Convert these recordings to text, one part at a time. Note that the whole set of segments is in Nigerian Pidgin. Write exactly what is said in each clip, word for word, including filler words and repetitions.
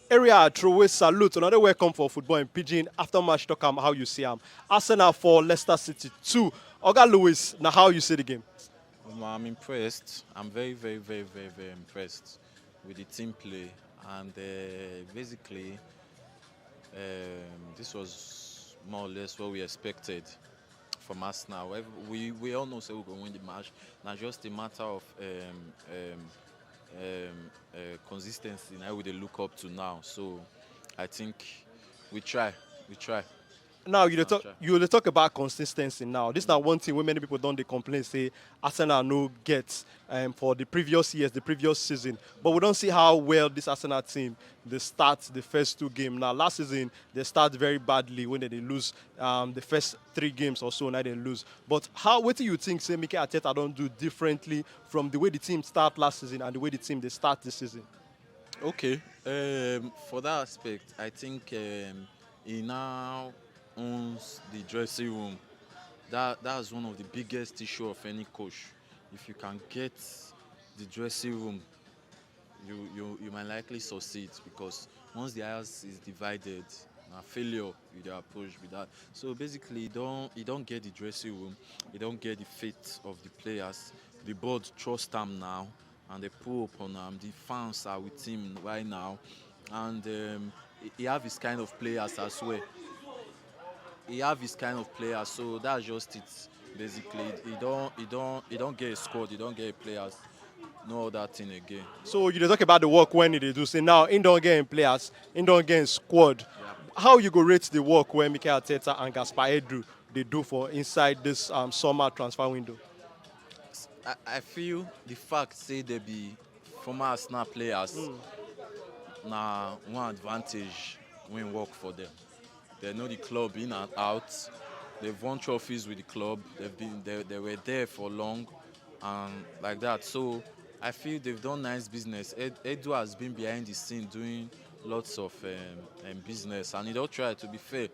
Area throwaway salute. Another welcome for football in Pidgin. After match, talk am how you see am. Arsenal four, Leicester City two. Oga Lewis, now how you see the game? Um, I'm impressed. I'm very, very, very, very, very impressed with the team play, and uh, basically, um, this was more or less what we expected from Arsenal. Ev- We we all know say we go win the match. Now just a matter of um, um, um, uh, consistency. Now we dey look up to now. So I think we try, we try. Now you dey talk you dey talk about consistency now. This na one thing wey many people don dey complain say Arsenal no get um, for the previous years, the previous season. But we don see how well this Arsenal team dey start the first two game. Now last season they start very badly when they dey lose um, the first three games or so. Now they lose. But how wetin you think say Mikel Arteta don do differently from the way the team start last season and the way the team dey start this season? Okay. Um, for that aspect, I think um, he now owns the dressing room. That that's one of the biggest issue of any coach. If you can get the dressing room, you you, you might likely succeed, because once the house is divided, na failure you dey approach with that. So basically, he don't he don't get the dressing room, he don't get the faith of the players. The board trust am now, and they pull upon am. The fans are with him right now, and um, he- he have his kind of players as well. He have his kind of players, so that's just it. Basically, he don't he don't he don't get a squad, he don't get players, no other thing again. So you dey talk about the work when he dey do. Say now he don get him players, he don get him squad. How you go rate the work wey Mikel Arteta and Gaspar Edu dey do for inside this um, summer transfer window? I, I feel the fact say they be former Arsenal players na one advantage wey work for them. They know the club in and out. They've won trophies with the club. They've been they, they were there for long and like that. So I feel they've done nice business. Ed, Edu has been behind the scene doing lots of um, um, business, and he don't try to be fair.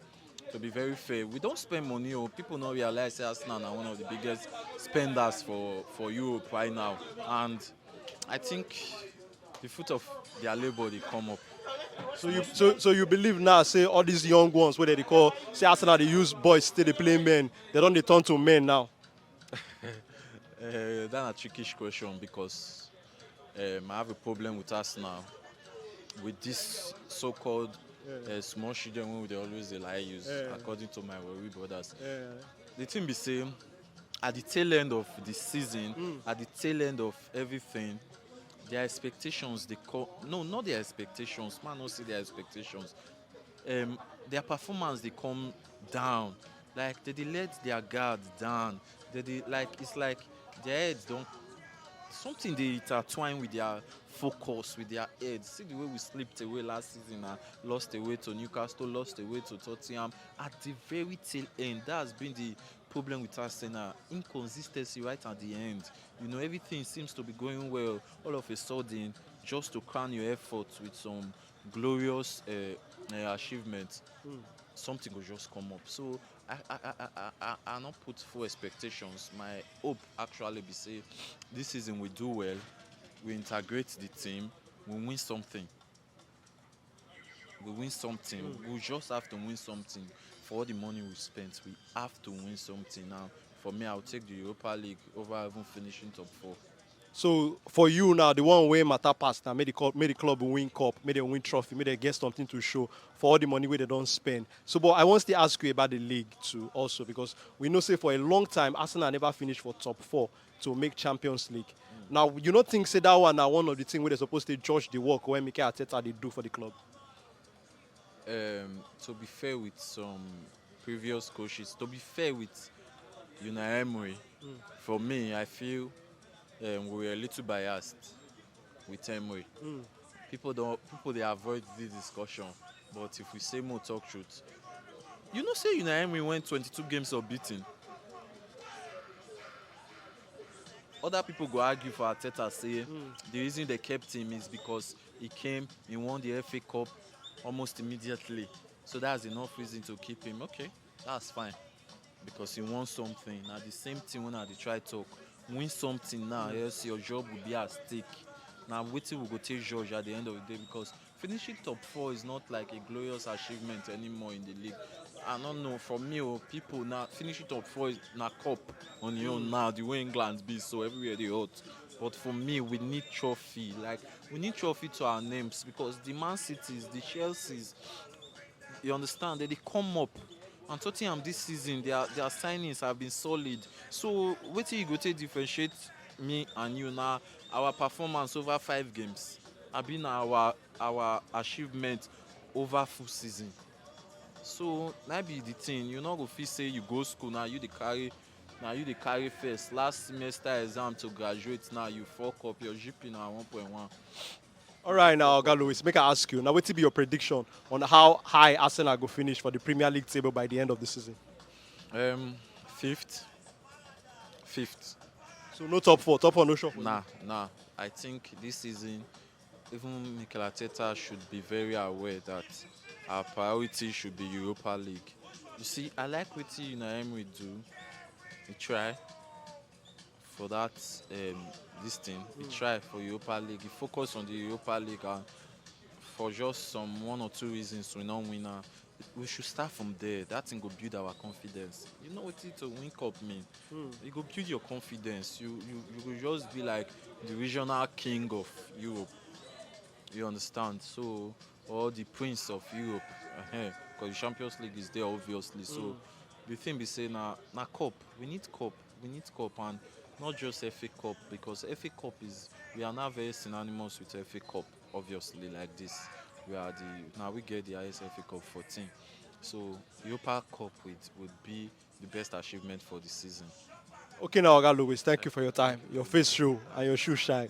To be very fair, we don't spend money. Oh, people don't realize say Arsenal are one of the biggest spenders for for Europe right now, and I think the fruit of their labor they come up. So you so, so you believe now say all these young ones wey dem dey call say Arsenal dey use boys still dey play men, they don dey turn to men now? Uh, that's a trickish question, because um, I have a problem with Arsenal with this so-called uh, small children wey we dey always dey like use, according to my Warri brothers. The thing be say, at the tail end of the season, at the tail end of everything, their expectations dey come. No, not their expectations. Man, no see their expectations. Um, their performance dey come down. Like they dey let their guard down. They dey like it's like their heads don't. Something they intertwine with their focus, with their head. See the way we slipped away last season and lost away to Newcastle, lost away to Tottenham. At the very tail end, that has been the problem with Arsenal. Inconsistency right at the end. You know, everything seems to be going well. All of a sudden, just to crown your efforts with some glorious uh, uh, achievements, something will just come up. So I I, I, I, I I not put full expectations. My hope actually be say this season we do well, we integrate the team, we win something. We win something. We just have to win something. For all the money we spent, we have to win something now. For me, I'll take the Europa League over even finishing top four. So for you now, the one wey matter pass na make the club, make the club win cup, make dem win trophy, make dem get something to show for all the money wey dem don spend. So, but I wan still ask you about the league too, also, because we know say for a long time Arsenal never finish for top four to make Champions League. Now, you no think say that one na one of the things wey dem suppose to judge the work wey Mikel Arteta dey do for the club? Um, to be fair with some previous coaches, to be fair with Unai Emery, for me, I feel um, we were a little biased with Emery. People don't people they avoid this discussion, but if we say more talk truth, you know say Unai Emery went twenty-two games unbeaten. Other people go argue for Arteta say the reason they kept him is because he came, he won the F A Cup almost immediately. So that's enough reason to keep him. Okay, that's fine. Because he won something. Now the same thing when I dey try talk. Win something now, else your job will be at stake. Now wetin we go take judge at the end of the day, because Finishing top four is not like a glorious achievement anymore in the league. I don't know, for me, oh, people now, finishing top four is na cup on your own now, the way England be, so everywhere they hot. But for me, we need trophy. Like, we need trophy to our names, because the Man Cities, the Chelseas, you understand, they, they come up. And Tottenham this season, their, their signings have been solid. So, wetin you go take differentiate me and you now? Our performance over five games, I been our our achievement over full season. So, na be the thing. You no go fit say you go school now, you dey carry, now you dey carry first. Last semester exam to graduate now, you fuck up your G P na one point one. All right, now, Oga Lewis, make I ask you. Now, wetin be your prediction on how high Arsenal go finish for the Premier League table by the end of the season? Um, fifth, fifth. So, no top four, top four no sure for you? Nah, nah. I think this season, even Mikel Arteta should be very aware that our priority should be Europa League. You see, I like wetin Unai Emery do. He try for that, um, this thing. He try for Europa League. He focus on the Europa League, and for just some one or two reasons, we no win am. We should start from there. That thing go build our confidence. You know wetin to win cup mean? E go build your confidence. You you you go just be like the regional king of Europe. You understand? So, or the prince of Europe, because the Champions League is there, obviously. So the thing be say na na cup. We need cup. We need cup, and not just F A Cup, because F A Cup is, we are now very synonymous with F A Cup. Obviously, like this, we are the now we get the highest F A Cup, fourteen. So Europa Cup would would be the best achievement for the season. Okay, now, Oga Lewis, thank you for your time. Your face show and your shoe shine.